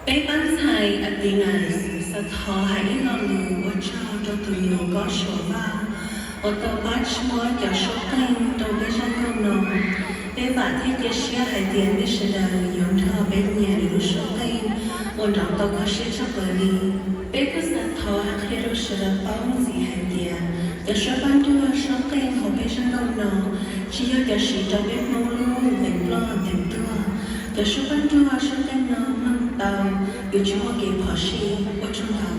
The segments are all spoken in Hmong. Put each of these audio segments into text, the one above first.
Peb pab ntxhais Athena xav thov hais ib lo lus ua tsaug rau tus nus Kob Suav Vaj uas tau pab tshuab cov suab qeej rau peb zaj nkauj no. Peb vam thiab cia siab hais tias nej sawv daws yuav nrog peb nyiam lub suab qeej uas nrov tau kho siab tshaj plaws li. Peb kuj xav thov hais qhia rau sawv daws paub ntxiv hais tias cov suab pab nruag suab qeej hauv peb zaj nkauj no tsis yog cov siv rau peb Hmoob lub ntees ploj ntees tuag. Cov suab pab nruag suab qeej no mloog tau, yuav tsis muaj kev phom sij. Ua tsaug ntau.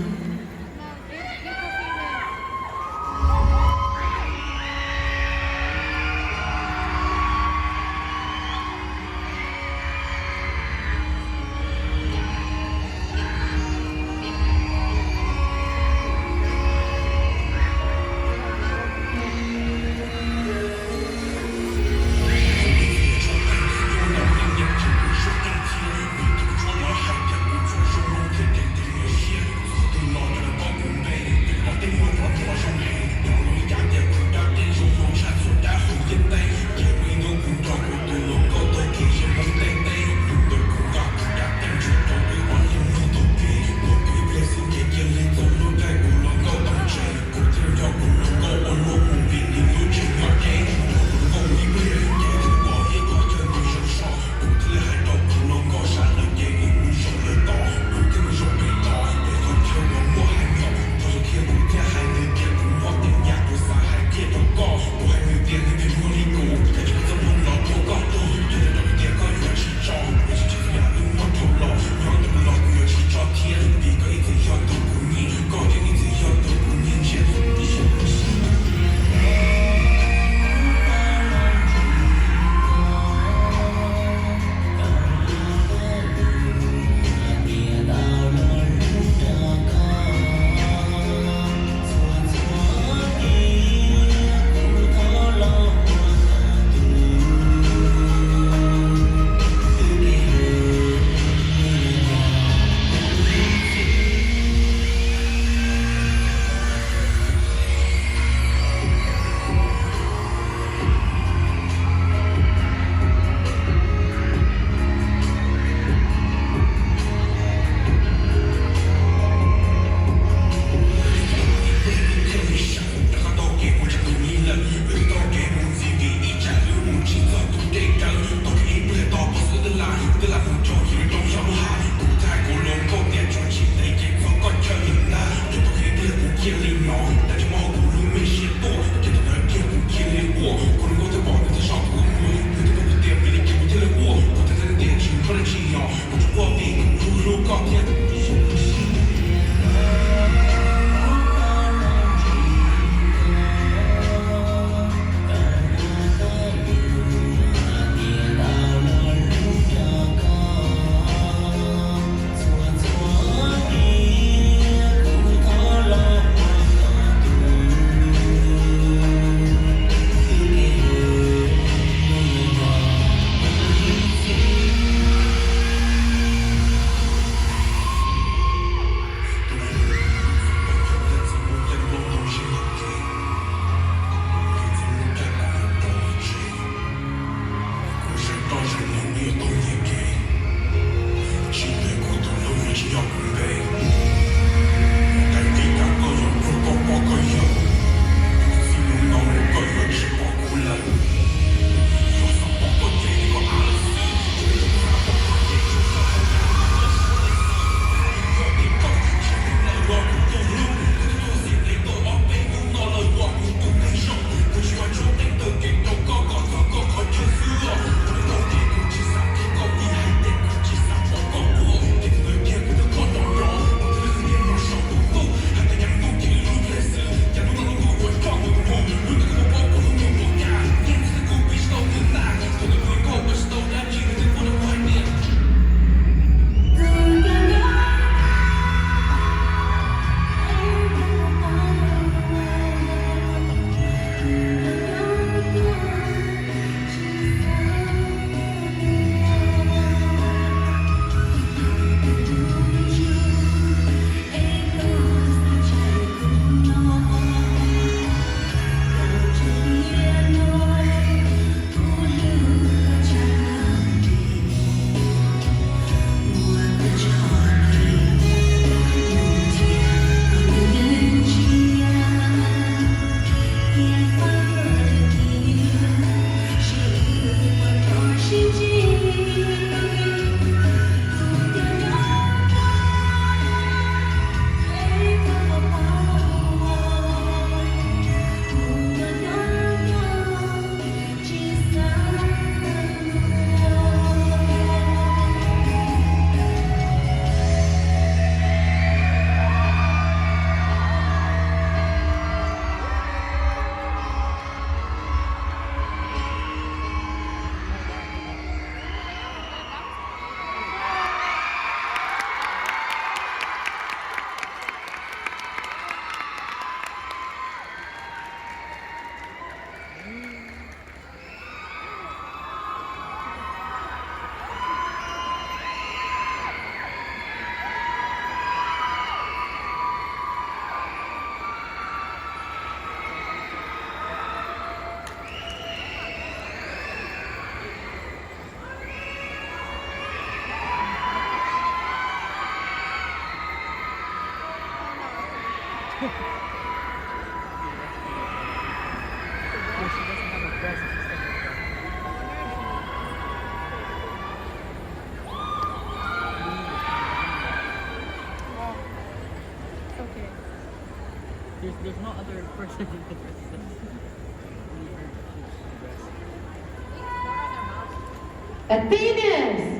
Yeah, she doesn't have a breast or something like that. It's okay. There's, there's no other person in the dress. Only her, her dress. Athenius.